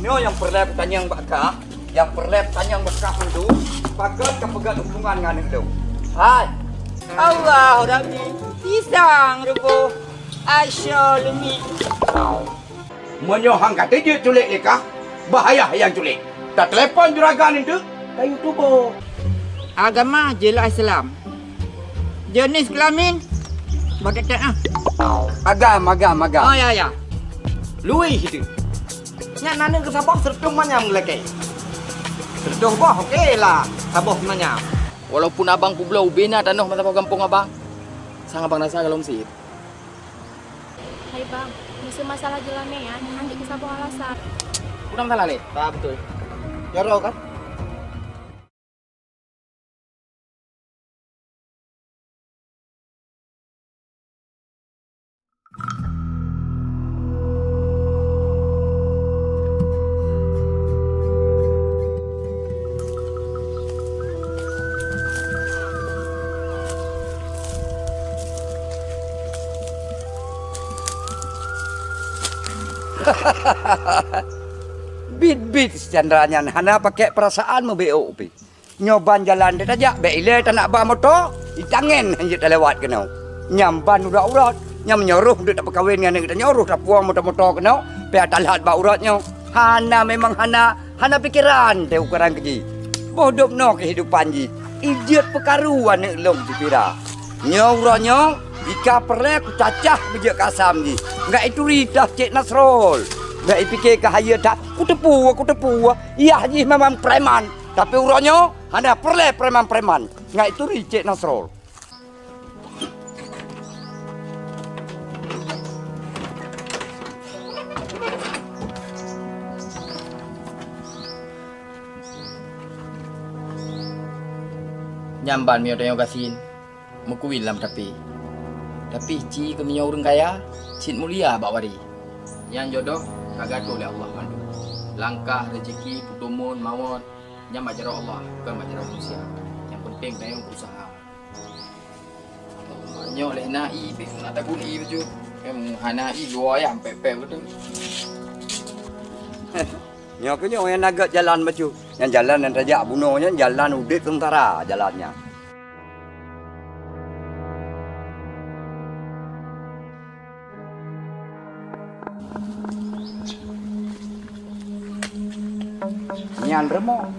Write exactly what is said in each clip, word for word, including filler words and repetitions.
Nyoe nyang peureulée kutanyong bak kah, nyang peureulée kutanyong bak kah Pandu, pakon kapeugét hubungan ngon aneuk lôn? Hai! Allah Rabbi, pisang ruboh, asoe leumie. Meunyoe han ka teujeuet culék lé kah, bah ayah nyang culék. Tatelepon juragan eunteuk, ka YouTuber. Agama jeulaih Islam. Jeuneuh kelamin, bah teutek ah. Agam, agam, agam. Oh, ya, ya. Lui situ. Nyan aneuk keusaboh seureutôh manyam geulakée. Seureutôh boh, oke lah, saboh manyam. Walaupun abang peubloe ubé na tanoh meusaboh gampông abang, sang abang rasa gohlom sit. Hai bang, meuseu masalah jeulamean, han jeuet keu saboh alasan. Peue na masalah lé? Bah, beutôi. Nyoe droe kan? Bit-bit si Chandra nyan hana pakék peurasaan meubeuôk pih. Nyoe ban jalan teuh tajak, bék ilée tanak ba moto, itangen hanjeuet talewat keunoe. Nyang ban urat-urat, nyang meunyoe roh deuek tapeukawen ngon aneuk geutanyoe, roh tapueng moto-moto keunoe, pih talhat bak urat nyoe. Hana, memang hana, hana pikeran teuh ukeran keu jih. Boh dubnoe keuhidupan jih, ijeuet peukaru aneuk lôn sipira. Nyoe uroe nyoe, jika peureulée kucacah beujeuet keu asam jih, ngat ituri teuh Cék Nasrol. Bék ipike keu hayeue that, kuteupeue, kuteupeue, yah jih memang preman. Tapi uroe nyoe hana peureulée preman-preman, ngat ituri Cék Nasrol. Nyan ban meunyoe tanyoe gasien, meukuwin lam tapi. Tapi ci keu meunyoe ureuëng kaya, cit mulia bak wari. Nyan jodoh ka geuatoe lé Allah mandum. Langkah, rezeki, peutumon, mawöt, nyan bak jaroe Allah, bukon bak jaroe manusia. Nyang penting tanyoe beurusaha. Nyoe lé na ié, pih na tagun ié bacut. Em, hana ié, dua ayam pep-pep beutôi. Nyoe keuh nyoe nyang na gét jalan bacut. Nyang jalan nyang tajak bunoe nyan jalan udeb seungsara jalan nyan. Nyan rumoh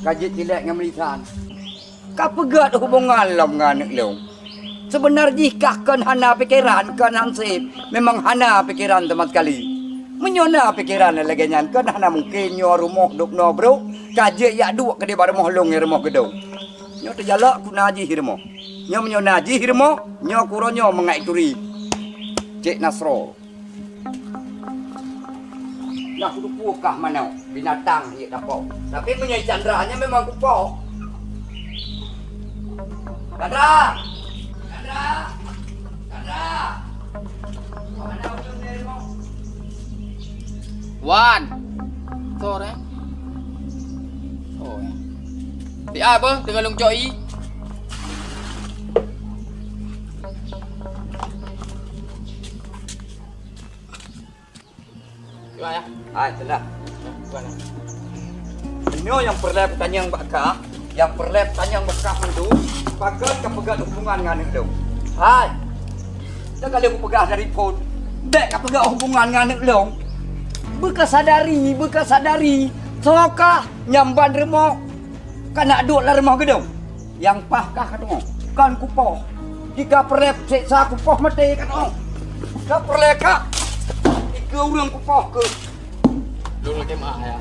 ka jeuet cilek ngon meulisan. Ka peugét hubungan lom ngon aneuk lôn. Seubeuna jih kah kon hana pikeran, kon hanseb, memang hana pikeran sama sekali. Meunyoe na pikeran lagée nyan, kon hana mungken nyoe rumoh dubnoe brok ka jeuet jak duek keudeh bak rumoh lôn ngon rumoh geudong. Nyoe teujalok ku na jih rumoh. Nyoe meunyoe na jih rumoh, nyoe ku uroe nyoe mangat ituri Cék Nasrol. Nah, kuteupeue kah manok, binatang jeuet tapoh. Tapi meunyoe Chandra nyan memang kupoh. Chandra! Chandra! Chandra! Wan! Sore. Oh, ya. Di apa? Tengah lungcoi. Cuba, ya. Hai, teulah. Cuba, ya. Nyoe nyang peureulée kutanyong bak kah, nyang peureulée kutanyong bak kah Pandu, pakon kapeugét hubungan ngon aneuk lôn. Hai. Dah kali kupeugah dari phon, bék kapeugét hubungan ngon aneuk lôn. Beukasadari, beukasadari. Soe kah nyang ban rumoh ka nak duek lam rumoh geudong? Nyang paih kah ka tuwoe, kon kupoh. Jika peureulée seksa kupoh maté ka tuwoe. Ka peureulée kah, dikeue ureuëng kupoh keuh. Lôn lakée meu'ah, ya.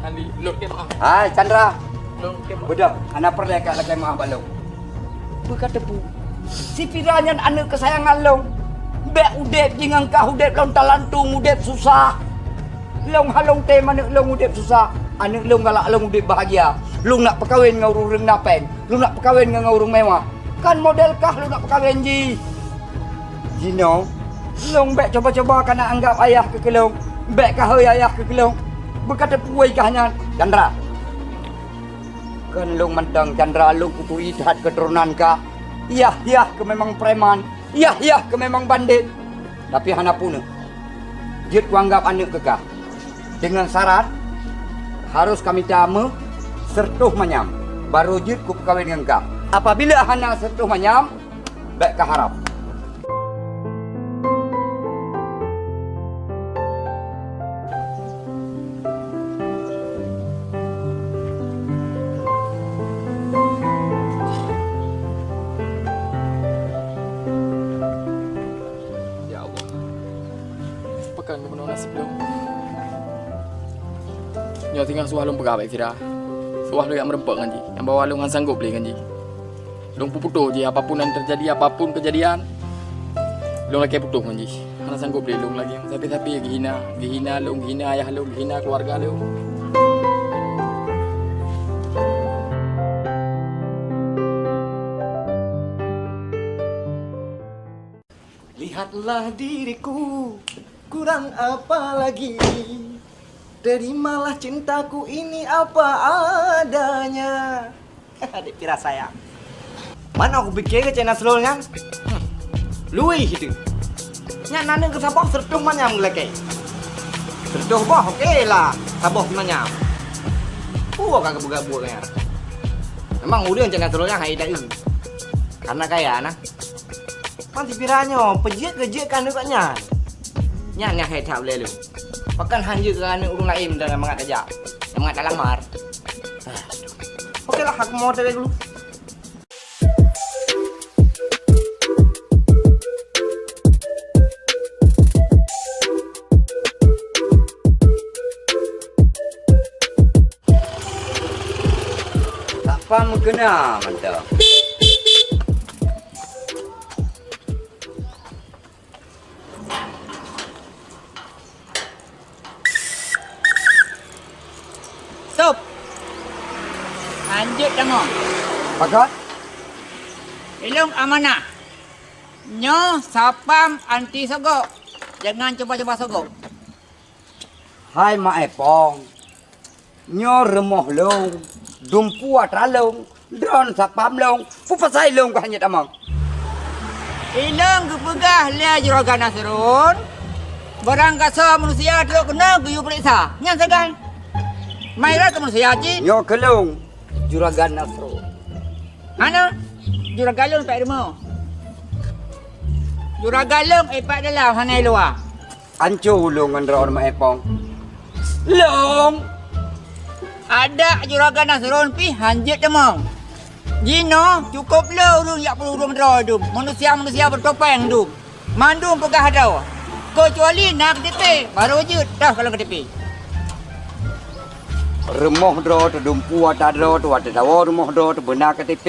Andi, lôn lakée meu'ah. Hai, Chandra. Lôn lakée meu'ah. Beudôh, hana peureulée kah lakée meu'ah bak lôn. Beuka teupeue. Sipira nyan aneuk keusayangan lôn. Bék udeb jih ngon kah udeb lom talantung, udeb susah. Lôn hana lôn tem aneuk lôn udeb susah. Aneuk lôn galak lôn udeb bahagia. Lôn nak peukawen ngon ureuëng na péng. Lôn nak peukawen ngon ureuëng mewah. Kan model kah lôn nak peukawen jih. Jinoe, lôn bék cuba-cuba kana anggab ayah keu keu lôn. Bék kahôi ayah keu keu lôn. Beuka teupeue kah nyan, Chandra. Kon lôn mantong Chandra lôn kuturi that keuturonan kah. Yah-yah keuh memang preman, yah-yah keuh memang bandét. Tapi hana peuneuk. Jeuet kuanggab aneuk keu kah. Deungon syarat, harôh ka mita méuh sireutôh manyam, barô jeuet kupeukawen ngon kah. Apabila hana sireutôh manyam, bék kaharab. Ya Allah. Pakon keumeunong naseb lôn. Nyoe singoh suah lôn peugah bak Fira. Suah lôn jak meureumpok ngon jih. Nyang bahwa lôn hana sanggob lé ngon jih. Lôn peuputôh jih apapun nyang teujadi, apapun keujadian. Lôn lakée putôh ngon jih. Hana sanggob lé lôn lagée sabe-sabe geuyue hina. Geuyue hina lôn, geuyue hina ayah lôn, geuyue hina keuluwarga lôn. Lihatlah diriku, kurang apa lagi? Terimalah cintaku ini apa adanya. Adik Fira sayang. Mana kupike keu Cek Nasrul nyan? Hmm. Lui itu. Nyan aneuk keu saboh sireutôh manyam geulakée. Sireutôh boh, oke lah. Saboh manyam. Peue ka geupeugah buet nyan? Memang ureuëng Cek Nasrul nyan hai dayu. Karena kaya nah. Pan si Fira nyoe peujeuet keu jeuet keu aneuk gobnyan. Nyan nyang hai that ulée lôn. Pakon han jeuet keu aneuk ureuëng laén dan mangat tajak. Mangat talamar. Oke lah, aku mau teuka dulu. Satpam meukeuna mantong. Stop! Lanjut tamong. Pakon? Ilong amanah. Nyoe satpam anti sogok. Jangan cuba-cuba sogok. Hai Mak Epong, nyoe rumoh lôn, dumpeue atra lôn, droeneuh satpam lôn, peue pasai lôn ka hana tamong? Ilong geupeugah lé Juragan Nasrun, barang gasoe manusia trok keunoe geuyue peuriksa. Nyan sagai. Mai rot keu manusia cit. Nyoe keu lôn, Juragan Nasrun. Hana, Juragan lôn pat rumoh. Juragan lôn pat dalam, hana luwa. Anco ulôn ngon droeneuh Mak Epong. Lôn! Adak Juragan Nasrun pih hanjeuet tamong. Jinoe cukôp le ureuëng jak peururông droe dum, manusia-manusia beutopeng dum. Mandum peugah droe. Keucuali na K T P, barô jeuet toh kalon K T P. Rumoh droe teudumpu ata droe, tuha teudawa rumoh droe teubeuna K T P.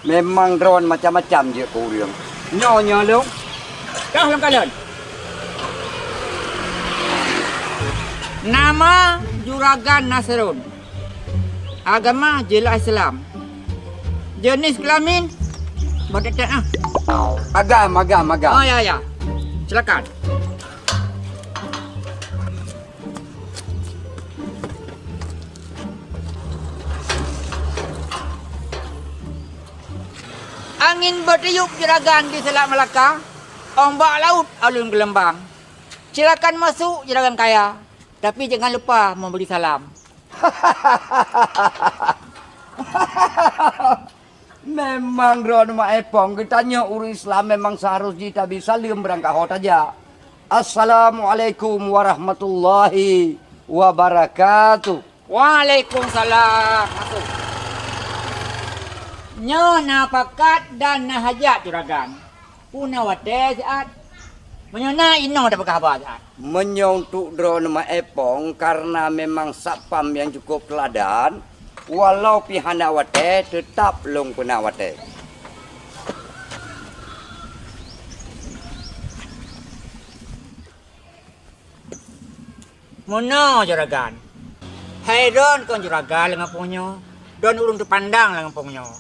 Memang droeneuh macam-macam jeuet keu ureuëng. Nyoe, nyoe lôn. Kah lôn kalon. Nama Juragan Nasrun. Agama jeulaih Islam. Jeuneuh kelamin bertetek ah. Agam, agam, agam. Oh ya, ya. Silakan. Angin beutiup Juragan di Selat Malaka, ombak laut alun geulumbang. Silakan masuk Juragan kaya, tapi jangan lupa memberi salam. Memang droeneuh Mak Epong, geutanyoe ureuëng Islam memang seuharôh jih tabi saleuem beurangkaho tajak. Assalamualaikum warahmatullahi wabarakatuh. Waalaikumsalam. Masuk. Nyoe na pakat dan na hajat Juragan. Puna watée siat. Meunyoe na inoe tapeugah haba siat. Meunyoe untuk droeneuh Mak Epong, karena memang satpam nyang cukup teuladan, walau pih hana watée, teutab lôn peuna watée. Meunoe Juragan. Hai droen kon Juragan lam gampông nyoe. Droen ureuëng teupandang lam gampông nyoe.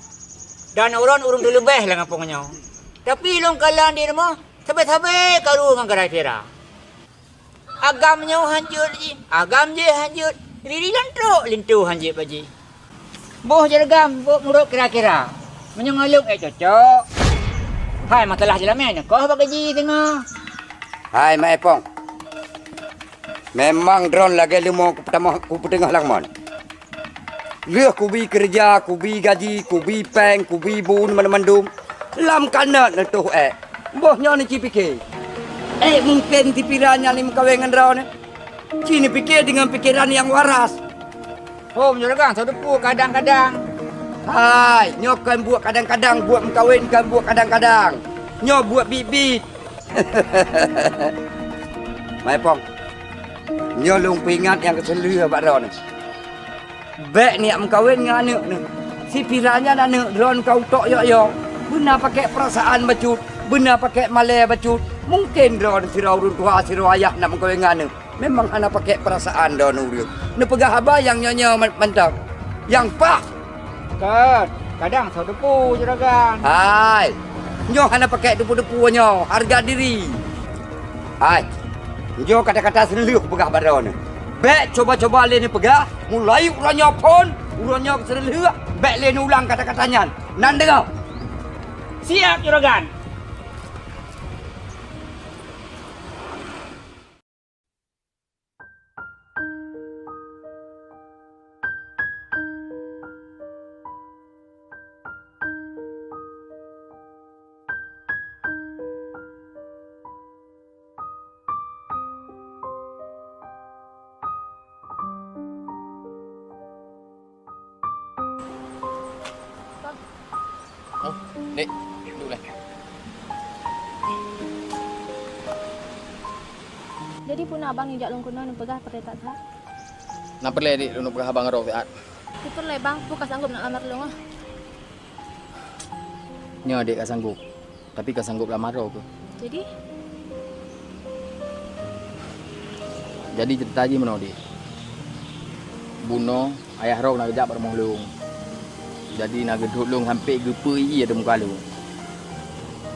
Dan droen ureuëng teuleubeh lam gampông nyoe. Tapi lôn kalon di rumoh, sabe-sabe karu ngon keurai Fira. Agam nyoe hanjeuet jih, agam jih hanjeuet, riri lantrok linto hanjeuet bak jih. Boh Juragan, boh meunurot kira-kira. Meunyoe ngon lôn ék cocok. Hai, masalah jeulamé nyoe koh bak gaji singoh. Hai, Mak Epong. Memang droen lagée leumo kupeutamah, kupeuteungoh lam mon. Lheueh kubi keureuja, kubi gaji, kubi péng, kubi bu, mandum-mandum. Lam kanot neutoh ék. Boh nyoe neuci pike. Ék mungken sipiran nyang neumeukawen ngon droeneuh. Ci neupike deungon pikeran nyang waras. Hom juragan, soe teupeu kadang-kadang. Hai, nyoe kon buet kadang-kadang, buet meukawen kon buet kadang-kadang. Nyoe buet biet-biet. Maépong, nyoe lôn peuingat nyang keuseulheueh bak droeneuh. Bék neujak meukawen ngon aneuëk neuh. Sipiran nyan aneuëk droeneuh ka utok yok-yok. Beuna pakék peurasaan bacut, beuna pakék malée bacut. Mungken droeneuh sidroe ureuëng tuha, sidroe ayah nak meukawen ngon aneuëk. Memang hana pakék peurasaan droeneuh ureuëng. Neupeugah haba nyang nyoe-nyoe man-, mantong. Nyang paih. Kon, kadang soe teupeu juragan. Hai, nyoe hana pakék teupeu-teupeu nyoe, hareuga diri. Hai, nyoe kata-kata seulheueh peugah bak droeneuh. Bék cuba-cuba lé neupeugah, mulai uroe nyoe phon, uroe nyoe seulheueh, bék lé neuulang kata-kata nyan. Nan deungoe. Siap, juragan. Oh, Dek, duduk lah. Jadi peue na abang neujak lôn keunoe neupeugah peureulée that-that? Na peureulée, Dek, lôn peugah abang rot siat. Peue peureulée, Bang? Peue ka sanggob nak lamar lôn ah? Nyoe, Dek, ka sanggob. Tapi ka sanggob lamar droe keuh. Jadi? Jadi ceurita jih meunoe, Dek. Bunoe ayah droe na geujak bak rumoh lôn. Jadi na geudhôt lôn sampoe geupeu ié di muka lôn.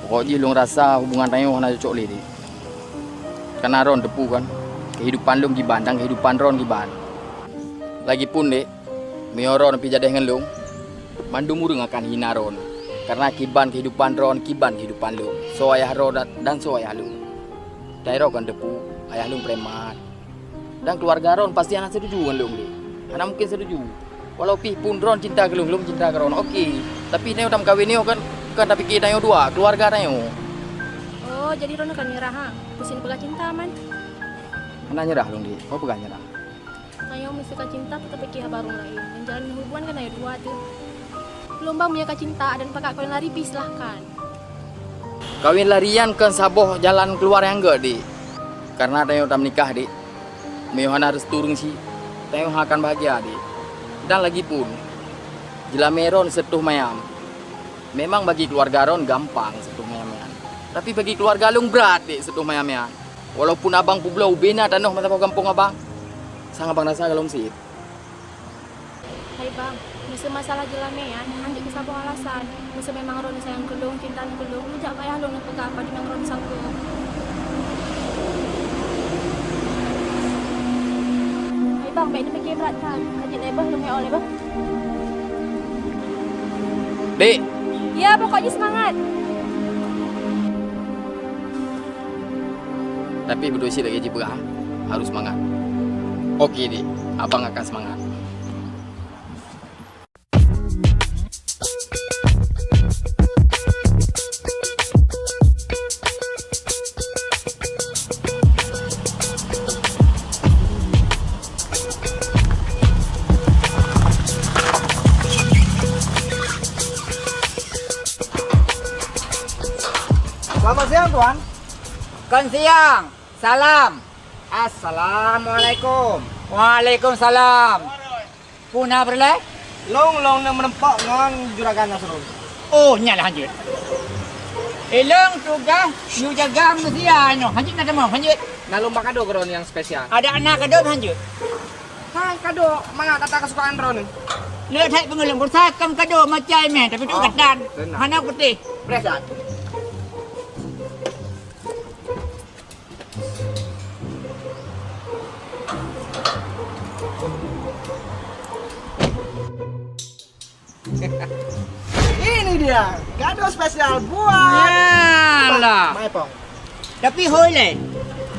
Pokok jih lôn rasa hubungan tanyoe hana cocok lé, Dek. Kareuna droe teupeu kan, keuhidupan lôn kiban dan keuhidupan droe kiban. Lagipun, Dek, meunyoe droe pih jadeh ngon lôn, mandum ureuëng akan hina droe, kareuna kiban keuhidupan droe kiban keuhidupan lôn, soe ayah droe dan, dan soe ayah lôn. Tanyoe kan teupeu, ayah lôn preman. Dan keuluwarga droe pasti hana seutuju ngon lôn, Dek. Hana mungken seutuju. Walau pih pun droe cinta keu lôn, lôn cinta keu droe, oke. Tapi tanyoe tameukawen nyoe kan, kan tapike tanyoe dua, keuluwarga tanyoe. Oh, jadi droe ka nyerah, ha? Pusing peugah cinta, man. Hana nyerah lôn, Dek. Peue peugah nyerah? Tanyoe meuseuka cinta teuka pike haba ureuëng laén, menjalani hubungan kan ayat dua teuh. Lôn bang meunyoe ka cinta dan pakat kawin lari pih silahkan. Kawin lari nyan kon saboh jalan keuluwa nyang gét, Dek. Kareuna tanyoe tameunikah, Dek, meunyoe hana restu ureuëng syiek, tanyoe hana akan bahgia, Dek. Dan lagipun, jeulamé droe seutôh mayam. Memang bagi keuluwarga droe gampang seutôh mayam nyan. Tapi bagi keuluwarga lôn brat, Dek, seutôh mayam nyan. Walaupun abang peubloe ubena tanoh meusaboh gampông abang, sang abang rasa gohlom seb. Hai bang, meuseu masalah jeulamé nyan, hanjeuet keu saboh alasan. Meuseu memang droeneuh sayang keu lôn, cinta keu lôn, neujak bak ayah lôn neupeugah padum nyang droeneuh sanggob. Hai bang, bék neupike brat that. Ka jeuet lé beuh, lôn meu'oh lé beuh. Dek. Ya, pokok jih seumangat. Tapi beutôi cit lagée jipeugah, harôh seumangat. Oke, Dek. Abang akan seumangat. Selamat siang, Tuan. Kon siang. Salam. Assalamualaikum. Waalaikumsalam. Peue na peureulée? Lôn, lôn na meureumpok ngon Juragan Nasrul. Oh, nyan lah hanjeuet. Ilôn tugaih yue jaga meusia nyoe. Hanjeuet na tamong, hanjeuet. Na lôn ba kado keu droeneuh nyang spesial. Adak na kado hanjeuet. Hai, kado mangat ata keusukaan droeneuh. Le that peungeuleueng pulsa kam kado macai meh, tapi tu oh, gatan. Hana putéh. Preh that. Ini dia, kado spesial buat Yalah. Mai Pong. Tapi hôi lé.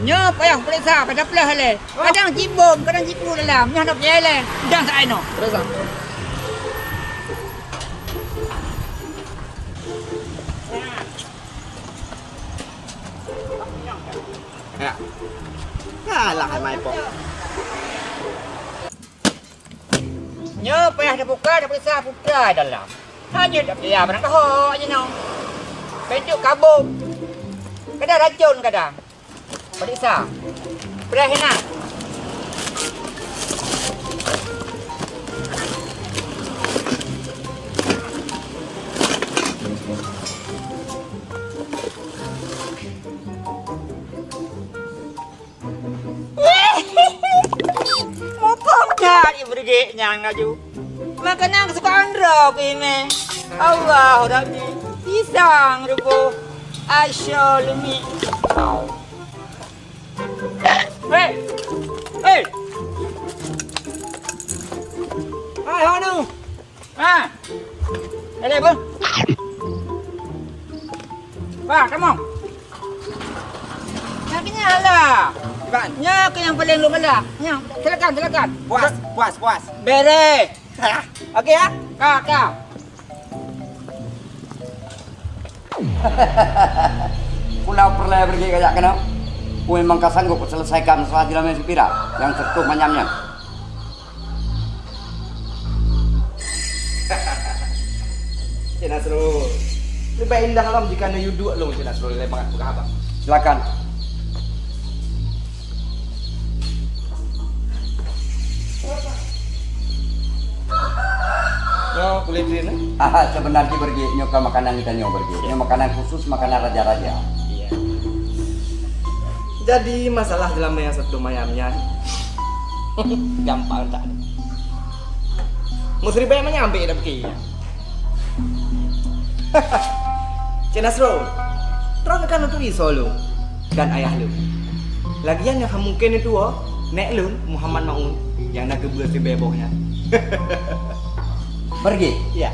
Nyoe payah peuriksa, pada peuleueh lé. Kadang cibom, kadang cipu dalam. Nyoe hana payah lé. Dan sa ai noh. Peuriksa. Ya. Kalah hai mai pok. Nyoe payah tabuka, tapeuriksa peue dalam. Hana tapiah barang kahok jinoe. Pintoe kabông. Kadang racun kadang. Peuriksa. Preh inan. Muphom that ibeureuguek nyang laju. Makanan kesukaan droe ku imè. Allah Rabbi, pisang ruboh. Asyol mi. Hei! Hei! Hai, hanu! Ha! Ada apa? Wah, kamu. Yang kenyal lah. Iban. Nya ke yang paling lu galak. Nya, silakan, silakan. Puas, puas, puas. Bere. Oke ya? Ka, ka. Pulau peureulèe beureuguek kajak keunoe. Peue memang ka sanggob seuleusaikan masalah jeulamèe sipira nyang sireutoh manyam nyan? Cik Nasrul, leubeh indah lom jika neuyue duek lôn, Cik Nasrul, lé mangat peugah haba. Silakan. Nyoe kulit rin, eh? Ah, sebenarnya beureuguek, nyoe ka makanan geutanyoe beureuguek. Nyoe makanan khusus, makanan raja-raja. Iya. Jadi, masalah jeulamèe nyang sireutoh manyam nyan gampang that. Meusiribèe manyam bèk tapiké. Cik Nasrul, droeneuh kan neuturi soe lôn dan ayah lôn. Lagian nyang hana mungken neutuwoe, nèk lôn, Muhammad Maun, nyang na keubeue siribèe boh nyan. Beureuguek? Ya.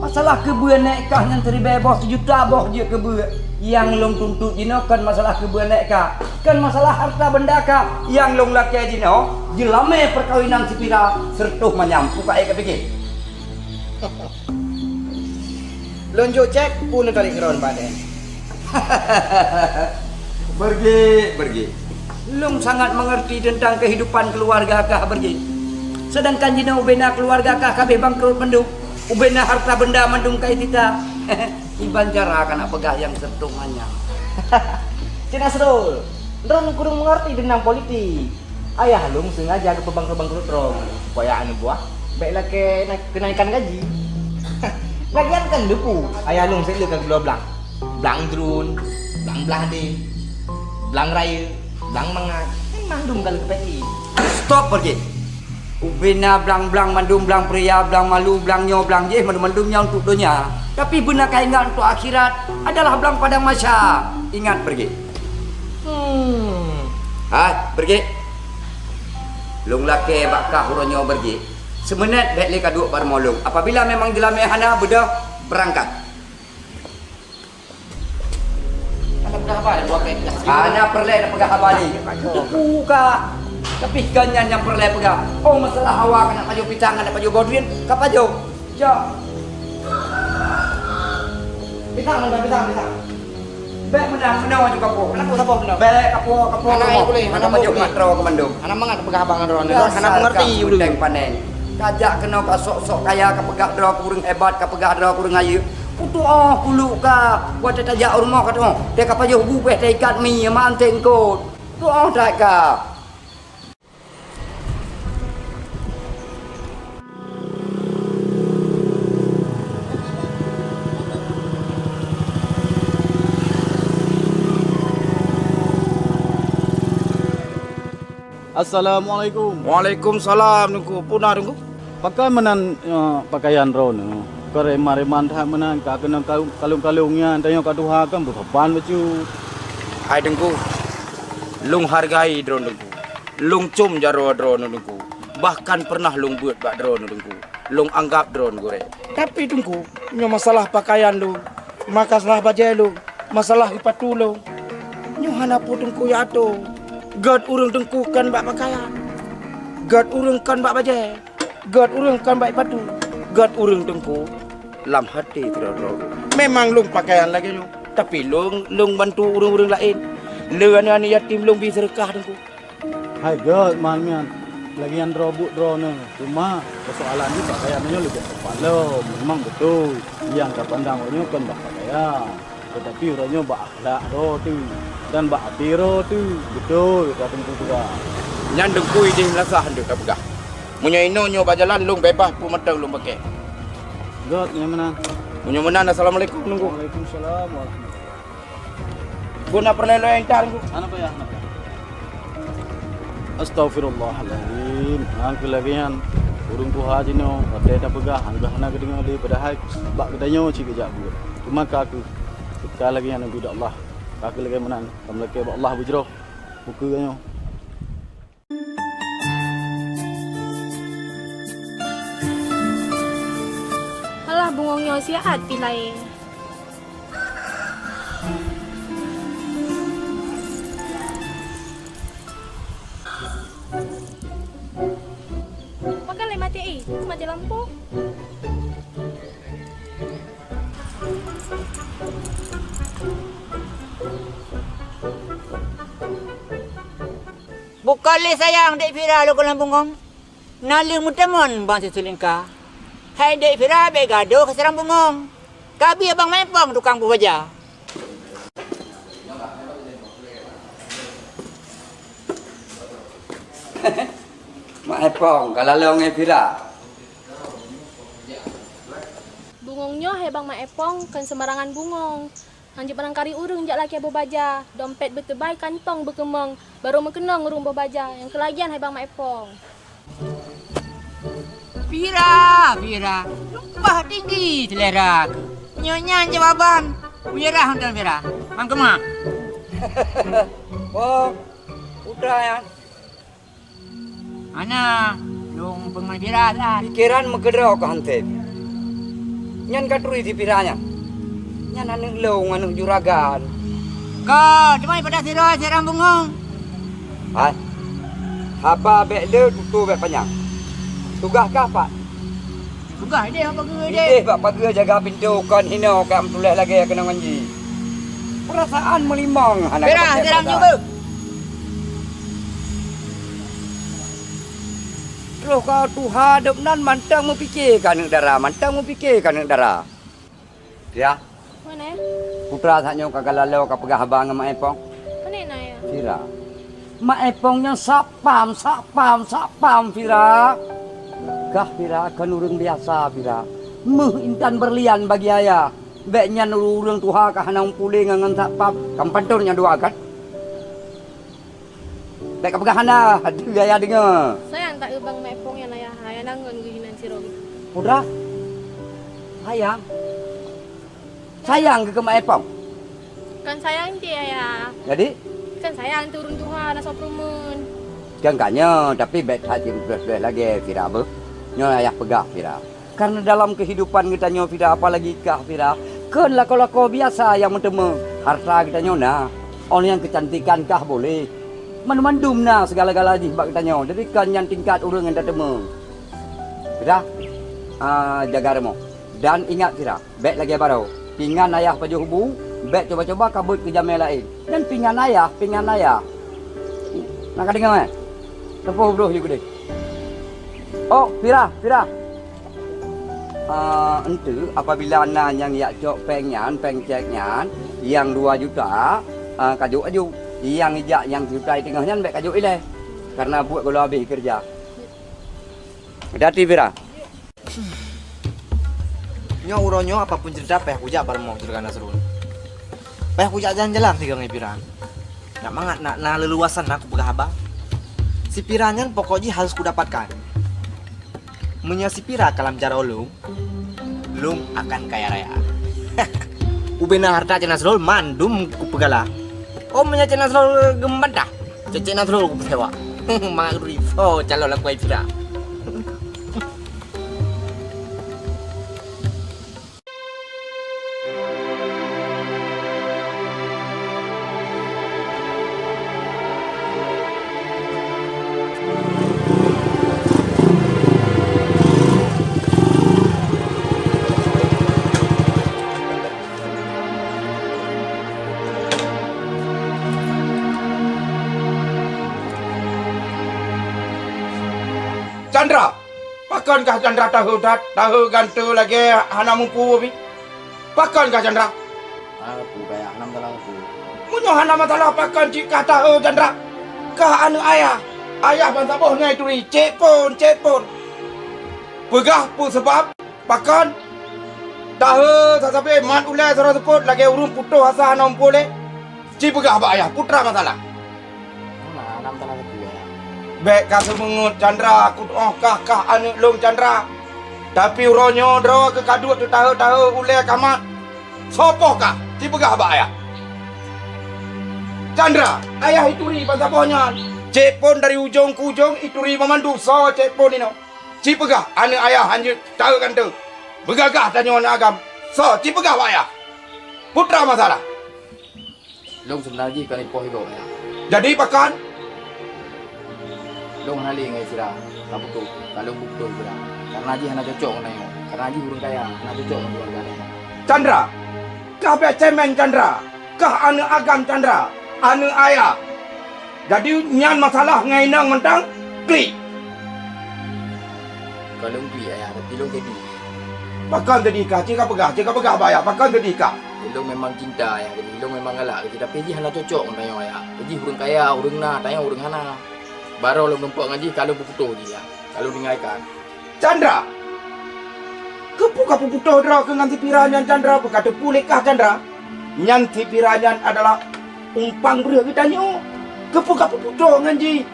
Masalah keubeue nèk kah nyan siribèe boh, sijuta boh jeuet keubeue. Nyang lôn tuntot jinoe kon masalah keubeue nèk kah, kon masalah harta benda kah. Nyang lôn lakèe jinoe, jeulamèe peukawinan sipira sireutoh manyam. Peue ka ék kapiké? Lôn jok cèk peue neutarek droeneuh bak dèh. Beureuguek, beureuguek. Lôn sangat mengerti teuntang keuhidupan keuluwarga kah, beureuguek. Seudangkan jinoe ubena keuluwarga kah ka abéh bangkrot mandum, ubena harta benda mandum ka jisita. Kiban cara ka neupeugah nyang sireutoh manyam? Cik Nasrul, droeneuh kureueng mengerti teuntang politik. Ayah lôn sengaja geupeubangkrot-bangkrot droeneuh supaya aneuk buah bèk lakèe na-, keunaikan gaji. Lagian kan leupeue, ayah lôn sép lé ka geubloe blang. Blang drone, blang blahdéh, blang rayeuk, blang mangat, kan mandum ka lheueh geupèk ié. Stop, beureuguek! Ubena blang-blang mandum, blang peureulèe, blang malu, blang nyoe, blang jéh, mandum-mandum nyan untuk donya. Tapi beuna ka ingat untuk akhirat adalah blang padang mahsyar. Ingat, beureuguek! Hmm. Hai, beureuguek! Lôn lakèe bak kah uroe nyoe, beureuguek. Seumeunét bèk lé ka duek bak rumoh lôn. Apabila memang jeulamèe hana, beudôh, beurangkat. Hana peugah haba lé, buat kayak biasa. Hana peureulèe neupeugah haba lé. Teupeue kah? Tapi kon nyan nyang peureulèe peugah. Oh, masalah awak keuneuk pajoh pisang, keuneuk pajoh boh drien, ka pajoh. Jak. Pisang, pisang, pisang, pisang. Bèk meunan, meunoe aju kapoh. Kenapa saboh meunoe? Bèk kapoh, kapoh, kapoh. Hana boleh, hana boleh. Hana mangat droe keu mandum. Hana mangat peugah abang droe. Dasar hana mengerti. Dasar kah ureueng panyang. Kajak keunoe ka sok-sok kaya, ka peugah droe keu ureueng hebat, ka peugah droe keu ureueng ayeuk. Peutuoh kuluk ka, watèe tajak u rumoh ka tuoh, teuka pajoh bu bèh taikat mi, manteng kot. Tuoh that ka. Assalamualaikum. Waalaikumsalam, Teungku. Peue na, Teungku? Pakon meunan, eh, peukayan droeneuh? Keu reman-reman that meunan ka keuneuk kalung-kalung nyan, tanyoe ka tuha kan beusopan bacut. Hai Teungku, lôn hargai droeneuh Teungku. Lôn com jaroe droeneuh Teungku. Bahkan pernah lôn beuet bak droeneuh Teungku. Lôn anggab droeneuh gurèe. Tapi Teungku, nyoe masalah peukayan lôn, masalah bajèe lôn, masalah sipatu lôn, nyoe hana peue Teungku ya ato. Gét ureuëng teungku kon bak peukayan, gét ureuëng kon bak bajée, gét ureuëng kon bak patu, gét ureuëng teungku lam até sidroe-droe. Memang lôn peukayan lagée nyoe, tapi lôn, lôn bantu ureuëng-ureuëng laén. Le aneuëk-aneuëk yatim lôn bi seudeukah teungku. Hai gét, man nyan, lagée nyan droe buet droeneuh. Teuma peusoalan jih peukayan nyoe leubeh teupalong. Memang beutôi, nyang tapandang uroe nyoe kon bak peukayan, teutapi uroe nyoe bak akhlak droe teuh dan bak até droe teuh. Beutôi ka teungku peugah. Nyan teungku idéh meulasah han deuh ka peugah. Meunyoe inoe nyoe bak jalan lôn beubaih peue mantong lôn paké. Gét, nyoe meunan. Meunyoe meunan, assalamualaikum teungku. Waalaikumsalam warahmatullahi. Guna peureulée lôn intat, Teungku. Hana payah, hana payah. Astaghfirullahalazim. Nyang keu lagée nyan, ureuëng tuha jinoe watée tapeugah hana, hana geudeungoe lé, padahai bak geutanyoe cit geujak buet. Teuma ka keuh, ka lagée nyan ubit Allah. Ka keuh lagée meunan, tameulakée bak Allah beujroh ukeue nyoe. Alah, bungong nyoe siat pih laén. Pakon lé maté, eh? Maté lampu. Bukon lé sayang Dek Fira lôn keunong bungong. Na lheueh meuteumon ban siseulingka. Hai Dek Fira, bék gadôh ka sirang bungong. Ka bi abang Maépong tukang bubaja. Maépong, ka lalong ngon Fira. Bungong nyoe hai bang Maépong kon seumarangan bungong. Hanjeuet barangkari ureuëng jak lakée bubaja, dompet beuteubai, kantong beukeumong, barô meukeunong ureuëng bubaja nyang keulagian hai bang Maépong. Fira, Fira, lumpah tinggi selera keuh. Nyoe nyan jawaban. Meunyeurah mantong Fira. Mang keumah. Oh, putra nyan. Hana, lôn peungon Fira that. Pikeran meukeudroe ka hantém. Nyan ka turi si Fira nyan. Nyan aneuëk lôn, aneuëk juragan. Ka, teuma pada sidroe sirang bungong. Hai, haba bék le, tutoe bék panyang. Tugaih kah pat? Tugaih idéh bak pageue idéh. Idéh bak pageue jaga pintoe, kon hinoe ka meutuléh lagée keunoe ngon jih. Peurasaan meulimong hana Fira, kapakée sirang peugah. Nyoe beuh. Troh ka tuha dum nan mantong meupike keu aneuëk dara, mantong meupike keu aneuëk dara. Ya. Mana ya? Putra saat nyoe ka galalo ka peugah haba ngon Maépong. Mana na ya? Fira. Maépong nyan sapam, sapam, sapam Fira. Kah Fira kon ureuëng biasa Fira. Meuh intan berlian bagi ayah. Bék nyan ureuëng tuha ka hana meupuléng ngon sapam. Kam panton nyang dua kan? Bék ka peugah hana, deuh ayah deungoe. Sayang tak eu bang Maépong nyan ayah, ayah nangon geuh hinan sidroe. Putra? Sayang? Sayang keu Maépong? Kan sayang cit ayah. Jadi? Kan sayang tu ureuëng tuha na soe peurumeun. Kan ka nyoe, tapi bék that jipeugah lagée Fira beuh. Nyoe ayah peugah Fira. Karena dalam kehidupan geutanyoe Fira, apalagi kah Fira, kon lakoe-lakoe biasa nyang meuteumé harta geutanyoe na, óh lheueh nyan keucantikan kah boleh. Mandum-mandum na segala-gala jih bak geutanyoe, jadi kon nyan tingkat ureuëng nyang tateumé. Fira, ah, jaga rumoh. Dan ingat Fira, bék lagée baroe. Pingan ayah pajoh bu, bék coba-coba kabeuet keu jamé laén. Dan pingan ayah, pingan ayah. Na ka deungoe, eh? Teupôh broh ju keudeh. Oh, Fira, Fira. Ah, enteuk apabila na nyang jak cok péng nyan, péng cek nyan, nyang dua juta, ah, kajok aju. Nyang ijak nyang sijuta teungoh nyan bék kajok ilée. Karena buet gohlom habéh keureuja. Hati-hati, Fira. Nyoe uroe nyoe apapun cerita payah kujak bak rumoh Juragan Nasrul. Payah kujak jalan-jalan sigoe ngon Fira. Nak mangat nak na leuluwasan na kupeugah haba. Si Fira nyan pokok jih harus kudapatkan. Meunyoe si Fira ka lam jaroe lôn, lôn akan kaya raya. Ubena harta Cek Nasrul mandum kupeugala. Oh, meunyoe Cek Nasrul geumbantah, Cek, Cek Nasrul kupeusewa. Mangat risoe calon lakoe Fira. Chandra, pakon kah Chandra tahe that, tahe gante lagée hana mupu bi? Pakon kah Chandra? Hana mupu, Ayah, hana masalah mupu. Meunyoe hana masalah, pakon cit kah tahe Chandra? Kah aneuëk ayah, ayah ban saboh ngai turi, cek phon, cek phon. Peugah peue sabab, pakon? Tahe sasabe mat ulée sidroe seupôt lagée ureuëng putôh asa hana mupu lé. Ci peugah bak ayah, peue teuma masalah? Hana, hana masalah sapeue, Ayah. Bék ka seumeungeut, Chandra, kutuoh kah, kah aneuëk lôn, Chandra. Tapi uroe nyoe droe keuh ka duek teutahe-tahe ulée ka mat. Soe poh kah? Ci peugah bak ayah. Chandra, ayah ituri ban saboh nyan. Cek phon dari ujong keu ujong ituri ban mandum soe cek phon inoe. Ci peugah aneuëk ayah hanjeuet tahe gante. Beugagah tanyoe aneuëk agam. Soe ci peugah bak ayah. Peue teuma masalah? Lôn seubeuna jih kon ipoh igoe, Ayah. Jadi pakon? Lôn hana lé ngon sira, ka putôh, ka lôn putôh sira. Karena jih hana cocok ngon tanyoe. Karena jih ureuëng kaya, hana cocok ngon keuluwarga tanyoe. Chandra, kah bék cemen Chandra, kah aneuëk agam Chandra, aneuëk ayah. Jadi nyan masalah ngon inong mantong klik. Kon lôn klik, Ayah, tapi lôn keudeh. Pakon keudeh kah? Ci ka peugah, ci ka peugah bak ayah, pakon keudeh kah? Lôn memang cinta, Ayah, keudeh. Lôn memang galak keudeh, tapi jih hana cocok ngon tanyoe, Ayah. Jih ureuëng kaya, ureuëng na, tanyoe ureuëng hana. Barô lôn tumpok ngon jih, ka lôn peuputôh jih, Ayah. Ka lôn tinggai ka. Chandra! Keupeue ka peuputôh droe keuh ngon si Pira nyan, Chandra? Peue ka teupeu lé kah, Chandra? Nyan si Pira nyan adalah umpang breueh geutanyoe. Keupeue ka peuputôh ngon jih?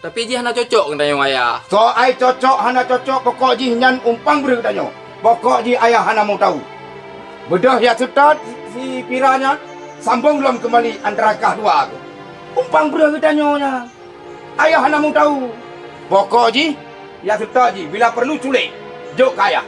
Tapi jih hana cocok geutanyoe, Ayah. Soai cocok hana cocok, pokok jih nyan umpang breueh geutanyoe. Pokok jih ayah hana mau tahu. Beudôh ya seutôt si Pira nyan, sambong lom keumbali antara kah dua keuh. Umpang breueh geutanyoe nyan. Ayah hana mau tahu. Pokok jih, ya seutôt jih, bila perlu culik, jok keu ayah.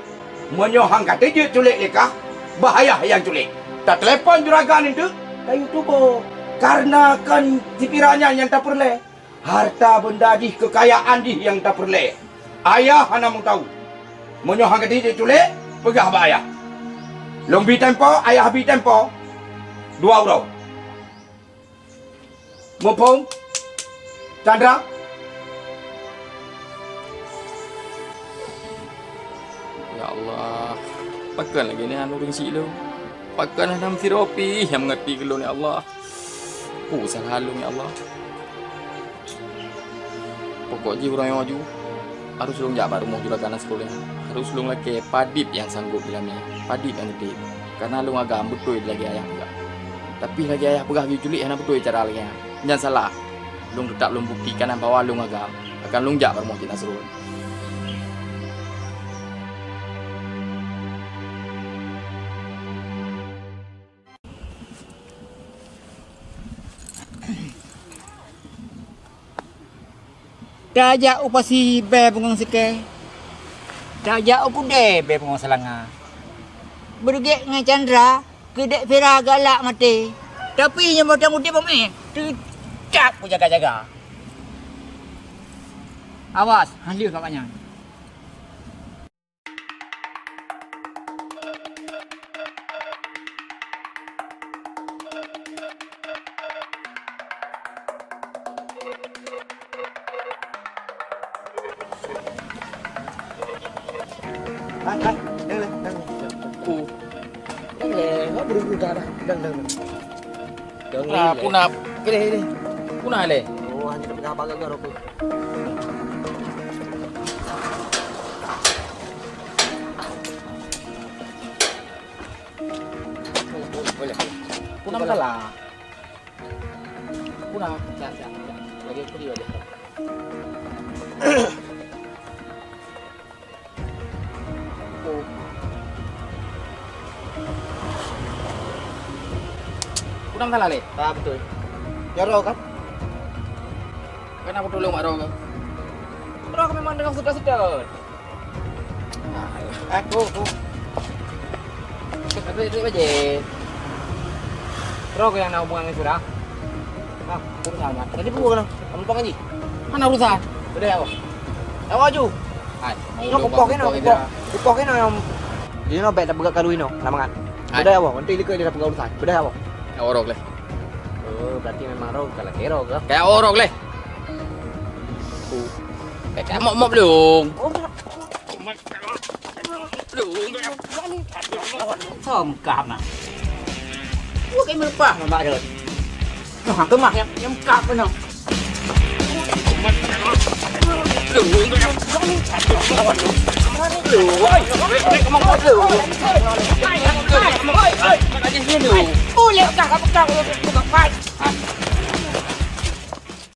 Meunyoe han ka teujeuet culik lé kah, bah ayah nyang culik. Tatelepon juragan eunteuk, tayue tuboh. Kareuna kon si Pira nyan nyang tapeureulée. Harta beunda jih, keukayaan jih nyang tapeureulée. Ayah hana mau tahu. Meunyoe han ka teujeuet culik, peugah bak ayah. Lôn bi tempo, ayah bi tempo. Dua uroe. Muphom? Chandra? Ya Allah, pakon lagée nyan ureuëng syiek lôn? Pakon hana meusidroe pih nyang meungerti keu lôn, ya Allah? Peue salah lôn, ya Allah? Pokok jih uroe nyoe ju, harôh lôn jak bak rumoh juragan Nasrul nyan. Harôh lôn lakée padub nyang sanggob dilamé, padub nyang udeb. Kareuna lôn agam beutôi lagée ayah peugah. Tapi lagée ayah peugah geuyue culik hana beutôi cara lagée nyan. Nyan salah. Lôn teutap lôn buktikan bahwa lôn agam. Akan lôn jak bak rumoh Cik Nasrul. Tajak u pasi bée bungong sikée, tajak u keudée bée bungong seulanga. Beureuguek ngon Chandra, keudéh Pira galak maté. Tapi nyoe mantong udeb bak méuh, teutap kujaga-jaga. Awas, han lheueh bak nyan. Hai, hai, dang, dang, dang. Ku. Dang lé, ngapa buru-buru dah, dah. Dang, dang, dang. Dang lé. Puna, puna, kene, kene. Puna lé. Oh, hana peugah bagaga rokok. Boleh. Puna masalah. Puna. Siap, siap, siap. Lagi free aja. Kurang salah lé? Ah, betul. Ya, roh kan? Kan aku tolong mak roh ke? Roh memang dengan sedot-sedot. Aku, aku. Tapi duit baje. Roh yang nak hubungan dengan surah. Ah, urusan amat. Tadi pukul kena. Kamu lupa ngaji? Mana urusan? Udah ya, Bang. Awak ju. Hai. Ino kupoh kena, kupoh. Kupoh kena yang ino baik tak peugah kalu ino, nama kan? Hai. Udah ya, Bang. Nanti likot dia dah peugah urusan. Udah ya, Bang. Ya, orok leh. Oh, berarti memang roh kalau kero ke? Kayak orok leh. Ku. Mok-mok belum. Som kah mah. Bukan melepah mah, Mak Dot. Nah, kemah yang, yang kap kena. Boleh kah, kah, kah, kah, kah.